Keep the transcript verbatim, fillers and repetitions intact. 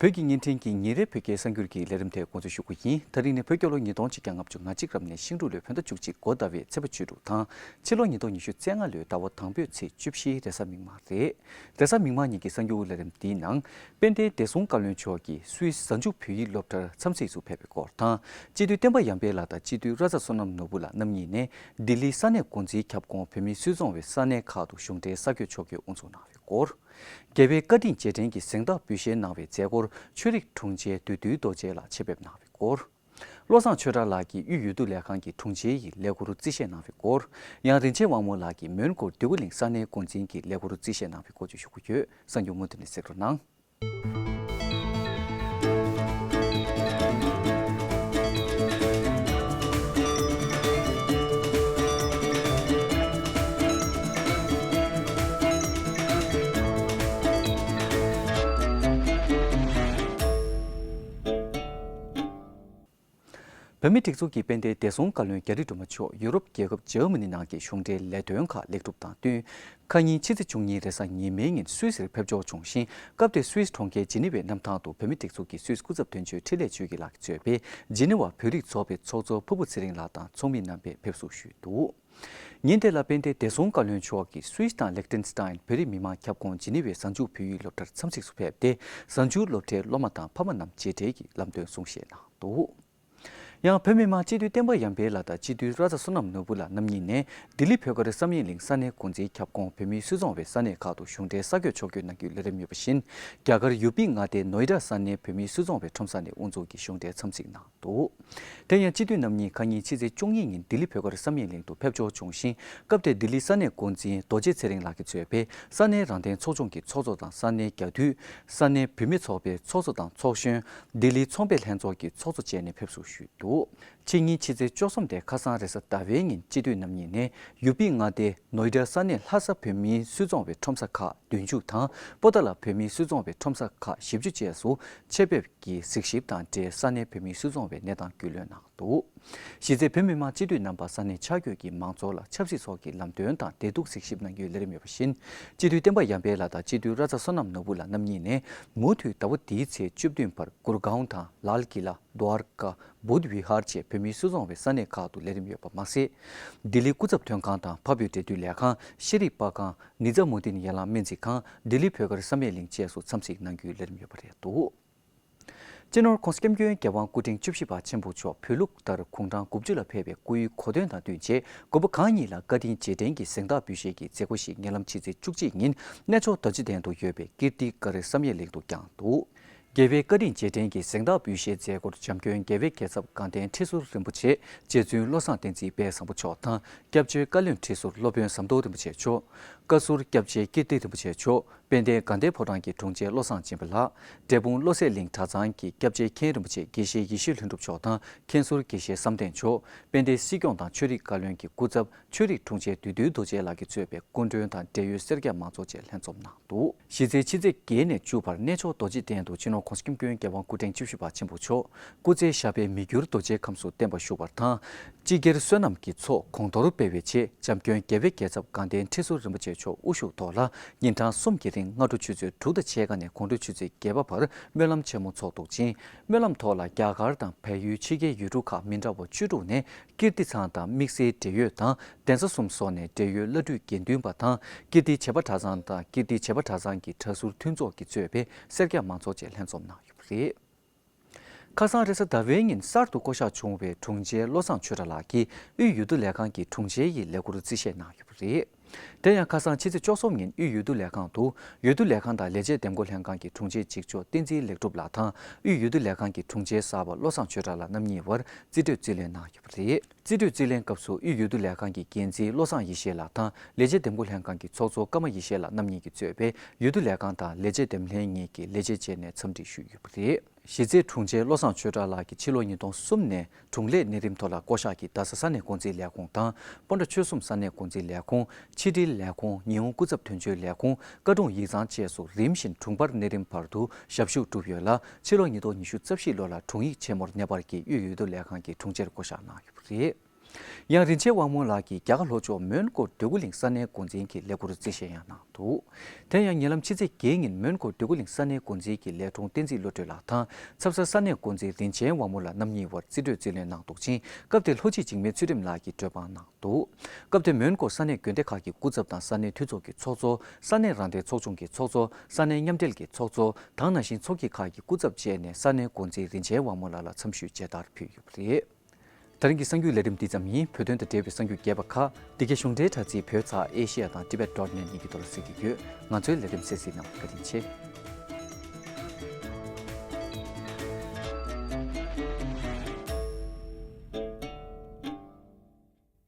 བོད་ཀྱི་བརྙན་འཕྲིན་གྱི་ཉིན་རེའི་བོད་སྐད་གསར་འགྱུར་གྱི་ལས་རིམ་དེ་འགོ་འཛུགས་ཞུ་གི་ཡིན། ད་རིང་ནི་བོད་རྒྱལ་ལོ་ཉིས་སྟོང་ཆིག་བརྒྱ་ལྔ་བཅུ་ང་གཅིག་རབ་གནས་ཤིང་འབྲུག་ལོའི་བོད་ཟླ་དྲུག་པའི་ཚེས་པ་བཅུ་དྲུག་དང་། ཕྱི་ལོ་ཉིས་སྟོང་ཉི་ཤུ་རྩ་ལྔ་ལོའི་ཟླ་བ་དང་པོའི་ཚེས་བཅུ་བཞི་རེས་གཟའ་མིག་དམར་རེད། རེས་གཟའ་མིག་དམར་ཉིན་གྱི་གསར་འགྱུར་ལས་རིམ་འདིའི་ནང་། དཔལ་ལྡན་བདེ་སྲུང་བཀའ་བློན་མཆོག་གིས་སུད་སི་གཟའ་མཇུག་བོད་ཡིག་སློབ་གྲྭར་འཚམས་གཟིགས་སུ་ཕེབས་པའི་སྐོར་དང་། སྤྱི་འཐུས་བསྟན་པ་ཡར་འཕེལ་ལགས་དང་སྤྱི་འཐུས་ར་ཛ་བསོད་ནམས་ནོར་བུ་ལགས་རྣམ་གཉིས་ནས་ལྡི་ལིའི་ས་གནས་འགོ་འཛིན་ཁྱབ་ཁོངས་བོད་མིའི་སུད་ཚོང་བའི་ས་གནས་ཁག་ཏུ་གཞུང་འབྲེལ་གསར་འགོད་ཕྱོགས་བསྐྱོད་དབུ་འཛུགས་གནང་བའི་སྐོར། རྒྱལ་བའི་བཀའ་དྲིན་རྗེས་དྲན་གྱི་གཟེངས་རྟགས་འབུལ་བཞེས་གནང་བའི་མཛད་སྒོར་ཆོས་རིག་དྲུང་ཆེ་བདུད་འདུལ་རྡོ་རྗེ་ལགས་ཆེད་ཕེབས་གནང་བའི་སྐོར། བློ་བཟང་ཆོས་གྲགས་ལགས་ཀྱིས་དབུས་འོས་བསྡུ་ལས་ཁང་གི་དྲུང་ཆེ་ཡི་ལས་འཁུར་རྩིས་བཞེས་གནང་བའི་སྐོར། ཡང་རིན་ཆེན་དབང་མོ་ལགས་ཀྱིས་མོན་གྷོ་འདོད་རྒུ་གླིང་ས་གནས་འགོ་འཛིན་གྱི་ལས་འཁུར་རྩིས་བཞེས་གནང་བའི་སྐོར་བཅས་ཞུ་རྒྱུ་ཡོད། གསར་འགྱུར་མུ་མཐུད་ནས་གསན་རོགས་གནང་། བོད་མིའི་སྒྲིག་འཛུགས་ཀྱི་དཔལ་ལྡན་བདེ་སྲུང་བཀའ་བློན་རྒྱ་རི་སྒྲོལ་མ་མཆོག་ཡུ་རོབ་རྒྱལ་ཁབ་འཇར་མ་ནི་ནང་གི་གཞུང་འབྲེལ་ལས་དོན་ཁག་ལེགས་གྲུབ་དང་བསྟུན། ཁ་ཉིན་ཕྱི་ཚེས་བཅུ་གཉིས་རེས་གཟའ་ཉི་མའི་ཉིན་སུད་སིར་ཕེབས་འབྱོར་བྱུང་ཞིང་། སྐབས་དེར་སུད་སི་གྲོང་ཁྱེར་ཇི་ནི་ཝའི་གནམ་ཐང་དུ་བོད་མིའི་སྒྲིག་འཛུགས་ཀྱི་སུད་སི་སྐུ་ཚབ་དོན་གཅོད་འཕྲིན་ལས་ཆོས་སྐྱིད་ལགས་ཀྱིས་གཙོས་པའི་ཇི་ནི་ཝ་བོད་རིགས་ཚོགས་པའི་ཚོགས་གཙོ་ཕུར་བུ་ཚེ་རིང་ལགས་དང་ཚོགས་མི་རྣམ་པས་ཕེབས་བསུ་ཞུས་འདུག། ཉིན་དེ་ལ་དཔལ་ལྡན་བདེ་སྲུང་བཀའ་བློན་མཆོག་གིས་སུད་སི་དང་ལིག་ཏེན་སི་ཏཱན་བོད་རིགས་མི་མང་ཁྱབ་ཁོངས་ཇི་ནི་ཝའི་གཟའ་མཇུག་བོད་ཡིག་སློབ་གྲྭར་འཚམས་གཟིགས་སུ་ཕེབས་ཏེ། གཟའ་མཇུག་སློབ་གྲྭའི་སློབ་མ་དང་ཕ་མ་རྣམས་མཇལ་འཕྲད་ཀྱིས་ལམ་སྟོན་གསུང་བཤད་གནང་འདུག། ཡང་བོད་མི་མང་སྤྱི་འཐུས་བསྟན་པ་ཡར་འཕེལ་ལགས་དང་སྤྱི་འཐུས་ར་ཛ་བསོད་ནམས་ནོར་བུ་ལགས་རྣམ་གཉིས་ནས་ལྡི་ལི་བོད་སྒར་བསམ་ཡས་གླིང་ས་གནས་འགོ་འཛིན་ཁྱབ་ཁོངས་བོད་མིའི་སུད་ཚོང་བའི་ས་གནས་ཁག་ཏུ་གཞུང་འབྲེལ་གསར་འགོད་ཕྱོགས་བསྐྱོད་གནང་རྒྱུའི་ལས་རིམ་ཡོད་པ་བཞིན། རྒྱ་གར་ཡུ་པི་མངའ་སྡེའི་ནོ་ཨེ་ཌ་ས་གནས་བོད་མིའི་སུད་ཚོང་བའི་ཁྲོམ་ས་ནས་དབུ་འཛུགས་ཀྱིས་གཞུང་འབྲེལ་འཚམས་གཟིགས་གནང་འདུག། དེ་ཡང་སྤྱི་འཐུས་རྣམ་གཉིས་ཁ་ཉིན་ཕྱི་ཚེས་བཅུ་གཉིས་ཉིན་ལྡི་ལི་བོད་སྒར་བསམ་ཡས་གླིང་དུ་ཕེབས་འབྱོར་བྱུང་ཞིང་། སྐབས་དེར་ལྡི་ལི་ས་གནས་འགོ་འཛིན་རྡོ་རྗེ་ཚེ་རིང་ལགས་ཀྱིས་གཙོས་པའི་ས་གནས་རང་བདེན་ཚོགས་ཆུང་གི་ཚོགས་གཙོ་དང་ས་གནས་རྒྱ་འཐུས། ས་གནས་བུད་མེད་ཚོགས་པའི་ཚོགས་གཙོ་དང་ཚོགས་གཞོན། ལྡི་ལི་ཚོང་པའི་ལྷན་ཚོགས་ཀྱི་ཚོགས་གཙོ་བཅས་ནས་ཕེབས་བསུ་ཞུས་འདུག། ཕྱི་ཉིན་ཕྱི་ཚེས་བཅུ་གསུམ་སྟེ་ཁ་སང་རེས་གཟའ་ཟླ་བའི་ཉིན་སྤྱི་འཐུས་རྣམ་གཉིས་ནས་ཡུ་པི་མངའ་སྡེའི་ནོ་ཨེ་ཌ་ས་གནས་ལྷ་ས་བོད་མིའི་སུད་ཚོང་བའི་ཁྲོམ་ས་ཁག་བདུན་ཅུ་དང་པོ་ཏཱ་ལ་བོད་མིའི་སུད་ཚོང་བའི་ཁྲོམ་ས་ཁག་བཞི་བཅུ་བཅས་སུ་ཆེད་ཕེབས་ཀྱིས་གཟིགས་ཞིབ་དང་འབྲེལ་ས་གནས་བོད་མིའི་སུད་ཚོང་བའི་གནས་སྟངས་རྒྱུས་ལོན་གནང་འདུག། གཞི་རྩའི་བོད་མི་མང་སྤྱི་འཐུས་རྣམ་པ་ས་གནས་ཆ་བགོས་ཀྱིས་མང་ཚོགས་ལ་ཆབ་སྲིད་སོགས་ཀྱི་ལམ་སྟོན་དང་བདེ་སྡུག་གཟིགས་ཞིབ་གནང་རྒྱུའི་ལས་རིམ་ཡོད་པ་བཞིན། སྤྱི་འཐུས་བསྟན་པ་ཡར་འཕེལ་ལགས་དང་སྤྱི་འཐུས་ར་ཛ་བསོད་ནམས་ནོར་བུ་ལགས་རྣམ་གཉིས་ནས་མུ་མཐུད་ཟླ་བ་འདིའི་ཚེས་བཅུ་བདུན་བར་གུར་གཱོན་དང་ལཱལ་ཀི་ལ། དུ་ཨར་ཀ། བུད་བི་ཧར་བཅས་བོད་མིའི་སུད་ཚོང་བའི་ས་གནས་ཁག་ཏུ་ལས་རིམ་ཡོད་པ་མ་ཟད། ལྡི་ལི་སྐུ་ཚབ་དོན་ཁང་དང་འཕགས་བོད་འབྲེལ་མཐུད་ལས་ཁང་། ཤེས་རིག་པར་ཁང་། ནི་ཛ་མུ་དིན་ཡན་ལགས་སྨན་རྩིས་ཁང་། ལྡི་ལི་བོད་སྒར་བསམ་ཡས་གླིང་བཅས་སུ་འཚམས་གཟིགས་གནང་རྒྱུའི་ལས་རིམ་ཡོད་པ་རེད་འདུག། སྤྱི་ནོར་༸གོང་ས་༸སྐྱབས་མགོན་རྒྱལ་དབང་སྐུ་ཕྲེང་བཅུ་བཞི་པ་ཆེན་པོ་མཆོག་བོད་ལུགས་ལྟར་དགུང་གྲངས་དགུ་བཅུ་ལ་ཕེབས་པའི་སྐུའི་གོ་སྟོན་དང་བསྟུན་བྱས། དགོན་པ་གང་ཉིད་ལ་བཀའ་དྲིན་རྗེས་དྲན་གྱི་གཟེངས་རྟགས་འབུལ་བཞེས་ཀྱི་མཛད་སྒོ་ཞིག་ཉེ་ལམ་ཕྱི་ཚེས་བཅུ་གཅིག་ཉིན་གནས་མཆོག་རྡོ་རྗེ་གདན་དུ་ཡོད་པའི་ཀིརྟི་སྒར་བསམ་ཡས་གླིང་དུ་བསྐྱངས་འདུག། རྒྱལ་བའི་བཀའ་དྲིན་རྗེས་དྲན་གྱི་གཟེངས་རྟགས་འབུལ་བཞེས་མཛད་སྒོར་འཇམ་མགོན་རྒྱལ་བའི་རྒྱལ་ཚབ་དགའ་ལྡན་ཁྲི་ཟུར་རིན་པོ་ཆེ། རྗེ་བཙུན་བློ་བཟང་བསྟན་འཛིན་དཔལ་བཟང་པོ་མཆོག་དང་། སྐྱབས་བཅོལ་བཀའ་བློན་ཁྲི་ཟུར་སློབ་དཔོན་ཟམ་གདོང་རིན་པོ་ཆེ་མཆོག། བཀའ་ཟུར་སྐྱབས་རྗེ་ཀིརྟི་རིན་པོ་ཆེ་མཆོག། དཔལ་ལྡན་དགའ་ལྡན་ཕོ་བྲང་གི་དྲུང་ཆེ་བློ་བཟང་སྦྱིན་པ་ལགས། འབྲས་སྤུངས་བློ་གསལ་གླིང་གྲྭ་ཚང་གི་སྐྱབས་རྗེ་མཁན་རིན་པོ་ཆེ་དགེ་བཤེས་ཡེ་ཤེས་ལྷུན་གྲུབ་མཆོག་དང་མཁན་ཟུར་དགེ་བཤེས་བསམ་གཏན་མཆོག། དཔལ་ལྡན་སྲིད་སྐྱོང་དང་ཆོས་རིག་བཀའ་བློན་གྱི་སྐུ་ཚབ། ཆོས་རིག་དྲུང་ཆེ་བདུད་འདུལ་རྡོ་རྗེ་ལགས་ཀྱིས་གཙོས་པའི་སྐུ་མགྲོན་དང་འབྲེལ་ཡོད་སེར་སྐྱ་མང་ཚོགས་བཅས་ལྷན་འཛོམས་གནང་འདུག། གཞི་རྩའི་ཕྱི་ཚེས་བརྒྱད་ནས་བཅུ་བར་གནས་མཆོག་རྡོ་རྗེ་གདན་དུ་སྤྱི་ནོར་༸གོང་ས་༸སྐྱབས་མགོན་རྒྱལ་དབང་སྐུ་ཕྲེང་བཅུ་བཞི་པ་ཆེན་པོ་མཆོག་སྐུ་ཚེ་ཞབས་པད་མི་འགྱུར་རྡོ་རྗེའི་ཁམས་སུ་བརྟན་པར་བཞུགས་པར་དང་། སྤྱི་སྒེར་བསོད་ནམས་ཀྱི་ཚོགས་གོང་མཐོར་སྤེལ་བའི་ཆེད་འཇམ་མགོན་རྒྱལ་བའི་རྒྱལ་ཚབ་དགའ་ལྡན་ཁྲི་ཟུར་རིན་པོ་ཆེ་མཆོག་དབུ་བཞུགས་ཐོག་ལ་ཉིན་གྲངས་གསུམ་གྱི་རིང་སྔ་དྲོ་ཆུ་ཚོད་དྲུག་དང་ཕྱེད་ཀ་ནས་དགོང་དྲོ་ཆུ་ཚོད་བརྒྱད་པ་བར་སྨོན་ལམ་ཆེན་མོ་ཚོགས་འདུག་ཅིང་། སྨོན་ལམ་ཐོག་ལ་རྒྱ་གར་དང་བལ་ཡུལ་ཕྱི་རྒྱལ་ཡུལ་གྲུ་ཁག་མི་འདྲ་བ་བཅུ་དྲུག་ནས་ཀིརྟི་ཚང་དང་དམིགས་བསལ་འབྲེལ་ཡོད་དང་གདན་ས་གསུམ་སོགས་ནས་འབྲེལ་ཡོད་བླ་སྤྲུལ་དགེ་འདུན་པ་དང་ཀིརྟི་བྱེས་པ་གྲྭ་ཚང་དང་ཀིརྟི་བྱེས་པ་གྲྭ་ཚང་གི་གྲྭ་ཟུར་མཐུན་ཚོགས་ཀྱིས་གཙོས་པའི་སེར་སྐྱ་མང་ཚོགས་བཅས་ལྷན་འཛོམས་གནང་ཡོད་པ་རེད། ཁ་སང་རེས་གཟའ་ཟླ་བའི་ཉིན་གསར་དུ་བསྐོ་གཞག་བྱུང་བའི་དྲུང་ཆེ་བློ་བཟང་ཆོས་གྲགས་ལགས་ཀྱིས་དབུས་འོས་བསྡུ་ལས་ཁང་གི་དྲུང་ཆེ་ཡི་ལས་འཁུར་རྩིས་བཞེས་གནང་ཡོད་པ་རེད། དེ་ཡང་ཁ་སང་ཕྱི་ཚེས་བཅུ་གསུམ་ཉིན་དབུས་འོས་བསྡུ་ལས་ཁང་དུ་འོས་བསྡུ་ལས་ཁང་དང་ལས་བྱེད་འདེམས་བསྐོ་ལྷན་ཁང་གི་དྲུང་ཆེ་གཅིག་ལྕོགས་བསྟན་འཛིན་ལེགས་གྲུབ་ལགས་དང་དབུས་འོས་བསྡུ་ལས་ཁང་གི་དྲུང་ཆེ་གསར་པ་བློ་བཟང་ཆོས་གྲགས་ལགས་རྣམ་གཉིས་བར་རྩིས་སྤྲོད་རྩིས་ལེན་གནང་ཡོད་པ་རེད། རྩིས་སྤྲོད་རྩིས་ལེན་སྐབས་སུ་དབུས་འོས་བསྡུ་ལས་ཁང་གི་འགན་འཛིན་བློ་བཟང་ཡེ་ཤེས་ལགས་དང་ལས་བྱེད་འདེམས་བསྐོ་ལྷན་ཁང་གི་ཚོགས་གཙོ་ཀརྨ་ཡེ་ཤེས་ལགས་རྣམ་གཉིས་ཀྱིས་གཙོས་པའི་འོས་བསྡུ་ལས་ཁང་དང་ལས་བྱེད་འདེམས་ལྷན་གཉིས་ཀྱི་ལས་བྱེད་བཅས་ནས་འཚམས་འདྲི་ཞུས་ཡོད་པ་རེད། གཞི་རྩའི་དྲུང་ཆེ་བློ་བཟང་ཆོས་གྲགས་ལགས་ཀྱིས་ཕྱི་ལོ་ཉིས་སྟོང་གསུམ་ནས་དྲུང་ལས་གནས་རིམ་ཐོག་ལ་བསྐོ་གཞག་གིས་རྡ་ས་ས་གནས་འགོ་འཛིན་ལས་ཁུངས་དང་སྤོན་ཊ་ཆོལ་གསུམ་ས་གནས་འགོ་འཛིན་ལས་ཁུངས། ཕྱི་དྲིལ་ལས་ཁུངས། ཉི་ཧོང་སྐུ་ཚབ་དོན་གཅོད་ལས་ཁུངས། བཀའ་དྲུང་ཡིག་ཚང་བཅས་སུ་རིམ་བཞིན་དྲུང་འཕར་གནས་རིམ་བར་དུ་ཞབས་ཞུ་བསྒྲུབས་ཡོད་ལ། ཕྱི་ལོ་ཉིས་སྟོང་ཉི་ཤུ་རྩ་བཞི་ལོ་ལ་དྲུང་ཡིག་ཆེན་མོར་གནས་སྤར་གྱིས་དབུས་འོས་བསྡུ་ལས་ཁང་གི་དྲུང་ཆེར་བསྐོ་གཞག་གནང་ཡོད་པ་རེད། ཡང་། རིན་ཆེན་དབང་མོ་ལགས་ཀྱིས་རྒྱ་གར་ལྷོ་ཕྱོགས་མོན་གྷོ་འདོད་རྒུ་གླིང་ས་གནས་འགོ་འཛིན་གྱི་ལས་ཁུར་རྩིས་བཞེས་ཡང་གནང་འདུག་དེ་ཡང་ཉེ་ལམ་ཕྱི་ཚེས་བརྒྱད་ཉིན་མོན་གྷོ་འདོད་རྒུ་གླིང་ས་གནས་འགོ་འཛིན་གྱི་ལས་དྲུང་བསྟན་འཛིན་བློ་གྲོས་ལགས་དང་ཚབ་གསར་ས་གནས་འགོ་འཛིན་རིན་ཆེན་དབང་མོ་ལགས་རྣམ་གཉིས་དབར་རྩིས་སྤྲོད་རྩིས་ལེན་གནང་འདུག་ཅིང་། སྐབས་དེར་ལྷོ་སྤྱི་འཇིགས་མེད་ཚུལ་ཁྲིམས་ལགས་ཀྱིས་གྲོས་དཔང་གནང་འདུག་སྐབས་དེར་མོན་གྷོ་ས་གནས་དགོན་སྡེ་ཁག་གི་སྐུ་ཚབ་དང་ས་གནས་འཐུས་ཚོགས་ཀྱི་ཚོགས་གཙོ། ས་གནས་རང་བདེན་ཚོགས་ཆུང་གི་ཚོགས་གཙོ། ས་གནས་མཉམ་འབྲེལ་གྱི་ཚོགས་གཙོ་དང་། ནང་བཞིན་ཚོགས་སྐྱིད་ཁག་གི་སྐུ་ཚབ་བཅས་ནས་ས་གནས་འགོ་འཛིན་རིན་ཆེན་དབང་མོ་ལགས་ལ་འཚམས་ཞུའི་མཇལ་དར་ཕུལ་ཡོད་པ་རེད། ད་རིང་གི་གསར་འགྱུར་ལས་རིམ་འདི་ཙམ་ཡིན། བོད་དོན་དང་འབྲེལ་བའི་གསར་འགྱུར་རྒྱས་པ་ཁག་འདི་གའི་གཞུང་འབྲེལ་དྲ་ཚིགས་བོད་ཚགས་ཨེ་ཤི་ཡ་དང་ཊི་བེཊ་ཌོཊ་ནེཊ་གཉིས་ཀྱི་ཐོག་ལ་གཟིགས་ཀྱི་ཡོད། ང་ཚོའི་ལས་རིམ་གསན་གཟིགས་གནང་བར་བཀའ་དྲིན་ཆེ།